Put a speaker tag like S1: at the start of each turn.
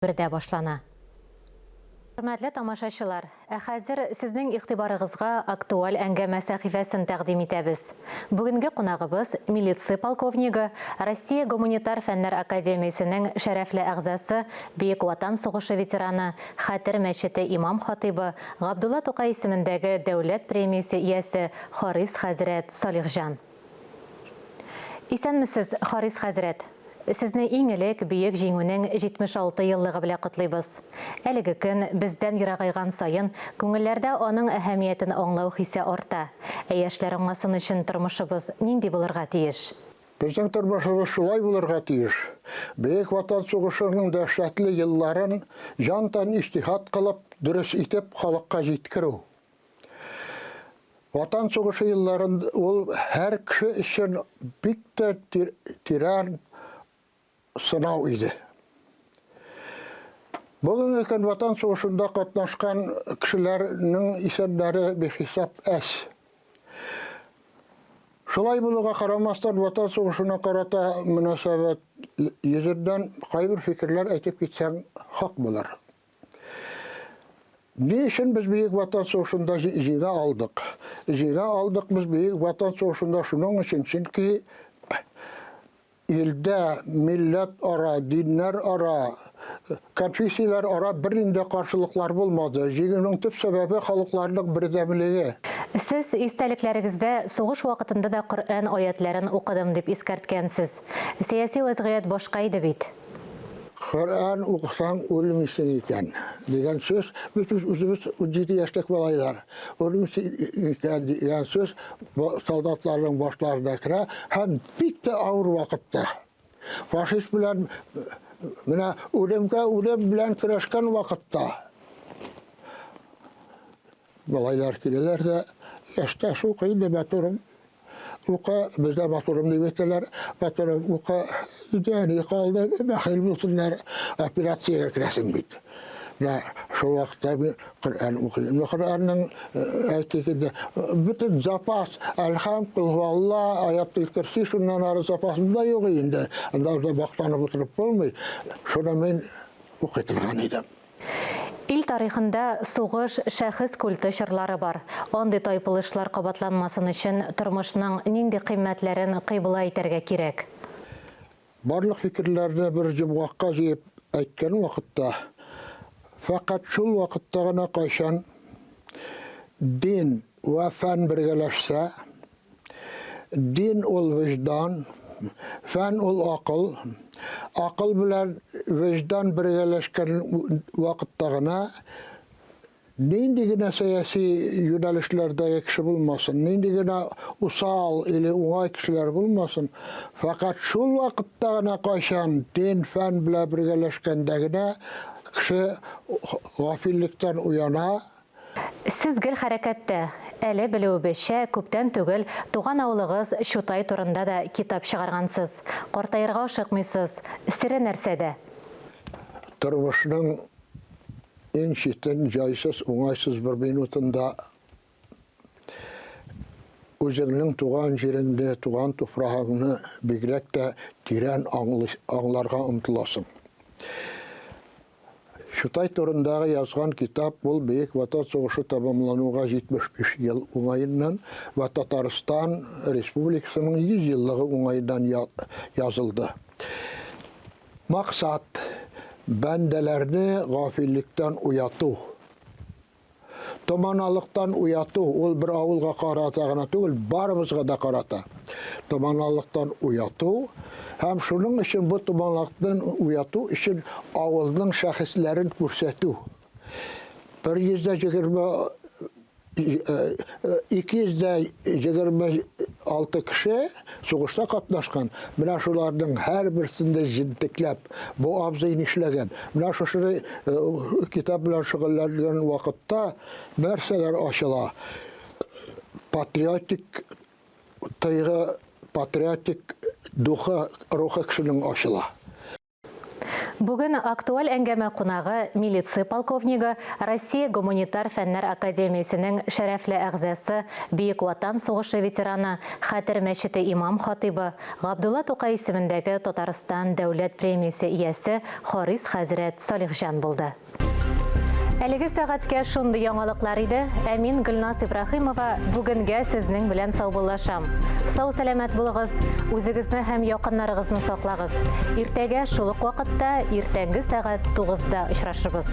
S1: Бердә башлана. Хөрмәтле тамашачылар, ә хәзер сезнең игътибарыгызга актуаль әңгәмә сәхифәсен тәкъдим итәбез. Бүгенге кунагыбыз, милиция полковнигы, Россия гуманитар фәннәр академиясенең шәрәфле әгъзасы, Бөек Ватан сугышы ветераны, Хәтер мәчете имам-хатыйбы, Габдулла Тукай исемендәге дәүләт премиясе иясе Харис хәзрәт Салихҗан. Исәнмесез, Харис хәзрәт! Сезне иң элек Бөек Җиңүнең 76 еллыгы белән котлыйбыз. Әлеге көн бездән ерагайган саен, күңелләрдә аның әһәмиятен аңлау хисе арта. Ә яшьләр аңласын өчен тормышыбыз нинди булырга тиеш?
S2: Безнең тормышыбыз шулай булырга тиеш. Бөек Ватан сугышының дәһшәтле елларын җан-тән иҗтиһад кылып, дөрес итеп халыкка җиткерү. Ватан сугышы елларын ул һәр кеше өчен бик тә тирән сынау иде. Бүгенге көн Ватан сугышында катнашкан кешеләрнең исемнәре бихисап әз. Шулай булуга карамастан, Ватан сугышына карата мөнәсәбәт йөзеннән кайбер фикерләр әйтеп китсәң, хак булыр. Ни өчен без Бөек Ватан сугышында җиңә алдык? Җиңә алдык без Бөек Ватан сугышында шуның өчен, чөнки илдә милләт ара, диннәр ара, конфессияләр ара бернинди каршылыклар булмады. Җиңүнең төп сәбәбе халыкларның бердәмлеге.
S1: Сез истәлекләрегездә сугыш вакытында да Коръән аятьләрен укыдым дип искәрткәнсез. Сәяси вәзгыять башка иде бит.
S2: Коръән укысаң үлмисең икән дигән сүз, без без үзебез 17 яшьлек малайлар, үлмисең икән дигән сүз солдатларның башларына керә һәм бик тә авыр вакытта. Фашист белән менә үлемгә үлем белән көрәшкән вакытта малайлар киләләр дә, яшьтәш укый инде матурым, Укы, бездә матурым дип әйтәләр. Матурым, укы, өйдә әни калды, бәхил булсыннар, операциягә керәсең бит. Менә шул вакытта мин Коръән укыйм. Менә Коръәннең әйтик инде, бөтен запас, Әлхәм, Кул Һуалла, Аятул Көрси, шуннан ары запасым да юк инде. Анда да мактанып утырып булмый. Шуны мин укый торган идем.
S1: Ил тарихында сугыш, шәхес культы чорлары бар. Андый тайпылышлар кабатланмасын өчен тормышның нинди кыйммәтләрен кыйбла итәргә кирәк?
S2: Барлык фикерләрне бер йомгакка җыеп әйткән вакытта, фәкать шул вакытта гына кайчан дин вә фән бергәләшсә, Дин ул вөҗдан, фән ул акыл. Акыл белән вөҗдан бергәләшкән вакытта гына нинди генә сәяси юнәлешләрдәге кеше булмасын, нинди генә усал или уңай кешеләр булмасын, фәкать шул вакытта гына кайчан дин, фән белән бергәләшкәндә генә кеше гафиллектән уяна.
S1: Сез гел хәрәкәттә. Әле, белүебезчә, күптән түгел туган авылыгыз Чутай турында да китап чыгаргансыз. Картаерга ашыкмыйсыз. Сере нәрсәдә?
S2: Тормышның иң читен, җайсыз, уңайсыз бер минутында үзеңнең туган җиреңне, туган туфрагыңны бигрәк тә тирән аңларга омтыласың. Чутай турындагы язган китап ул Бөек Ватан сугышы тәмамлануга 75 ел уңаеннан вә Татарстан Республикасының 100 еллыгы уңаеннан язылды. Максат, бәндәләрне гафиллектән уяту. Томаналыктан уяту, ул бер авылга карата гына түгел, барыбызга да карата. Томаналыктан уяту һәм шуның өчен бу томаналыктан уяту өчен авылның шәхесләрен күрсәтү. 120 226 кеше сугышта катнашкан. Менә шуларның һәрберсен дә җентекләп, бу абзый нишләгән? Менә шушы э, китап белән шөгыльләнгән вакытта нәрсәләр ачыла? Патриотик тойгы, патриотик духы, рухы кешенең ачыла.
S1: Бүген актуаль әңгәмә кунагы милиция полковнигы, Россия гуманитар фәннәр академиясенең шәрәфле әгъзасы, Бөек Ватан сугышы ветераны, Хәтер мәчете имам-хатыйбы, Габдулла Тукай исемендәге Татарстан дәүләт премиясе иясе Харис хәзрәт Салихҗан булды. Әлеге сәгатькә шундый яңалыклар иде. Ә мин Гөлназ Ибраһимова бүгенгә сезнең белән саубуллашам. Сау сәламәт булыгыз, үзегезне һәм якыннарыгызны саклагыз. Иртәгә шул ук вакытта иртәнге сәгать 9-да очрашырбыз.